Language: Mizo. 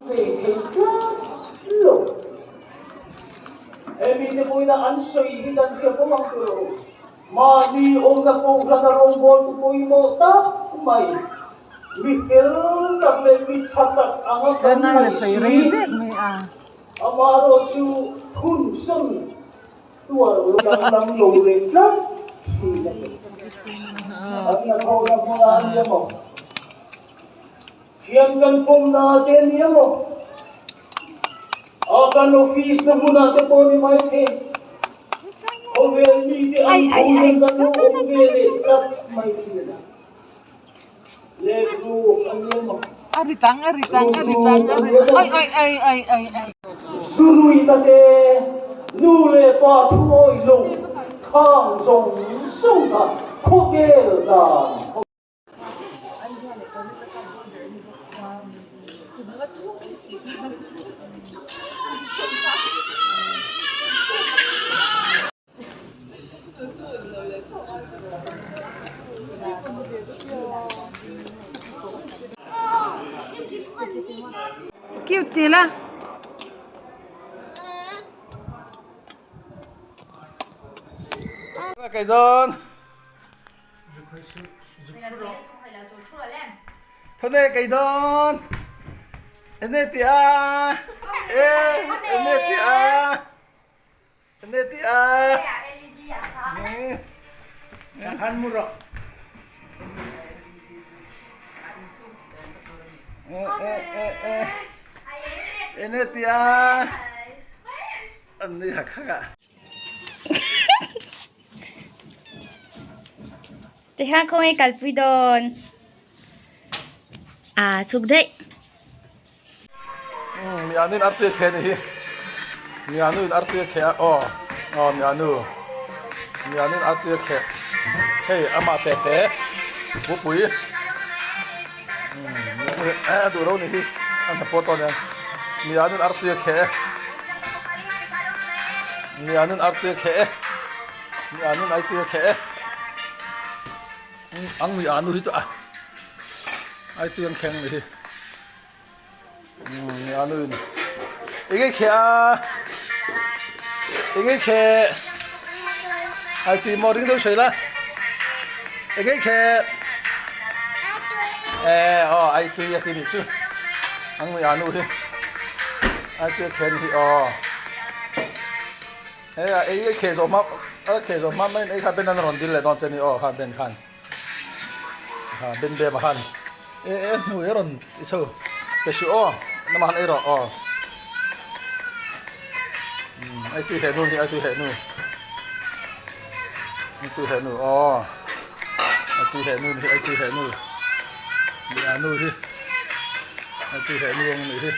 Nei thei tlat lo. He mite pawhin an sawi hi kan hria fo ang tilo. Mahni awmna kohhrana rawngbawltu pawimawh tak mai, mi fel tak leh mi tha tak anga kan ngaih si, amaherawhchu phunsawn tuar lo danglam lo leh tlat thin a ni. Kan hnathawhna hmunah a ni emaw, thian kan pawmna te a ni emaw, a kan office na hmunah te pawh a ni maithei. Khawvel mite an tho hian kan lo awm ve leh tlat mai thin a. Lekruk a ni emaw, Rukruk a ni emaw, Zuruita te, nu leh pa thuawi lo khang zawng zawng kha khawvel dan. Cute ti la. Kai dawn. Thane kai dawn. Ene ti a. E ene ti a. Ene ti a. Han mu rawh. E e e e. Ene ti a. An ni hak hak a. Tikhan khawnge kalpui dawn a chhuk daih. Mi anuin artui a kheh ni hi mi anuin artui a kheh a aw aw mi anu mi anuin artui a kheh hei amah teh teh bupui mi anu eh a duh lo ni hi a hna pawh tawn hian mi anuin artui a kheh e mi anuin artui a kheh e. Mi anu nai tui a kheh e. Ang mi anu hi chu a ai tui an thleng ni hi. Mi anu in eng ei kheh a eng ei kheh ai tui maw ring deuh sawi la eng ei kheh e aw ai tui a ti nih chu ang mi anu hi ai tui a kheh ni hi aw. He a ei a kheh zawh hma a kheh zawh hma maiin ei kha Ben an rawn dil leh dawn che ni aw kha Ben khan ha Ben bem a khan e e hnu e rawn ti chho pe suh aw namah han ei rawh aw umm ei tui heh nu hi ei tui heh nu ei tui heh nu aw ei tui heh nu hi ei tui heh nu a nu hi ei tui heh nu ang nih hi.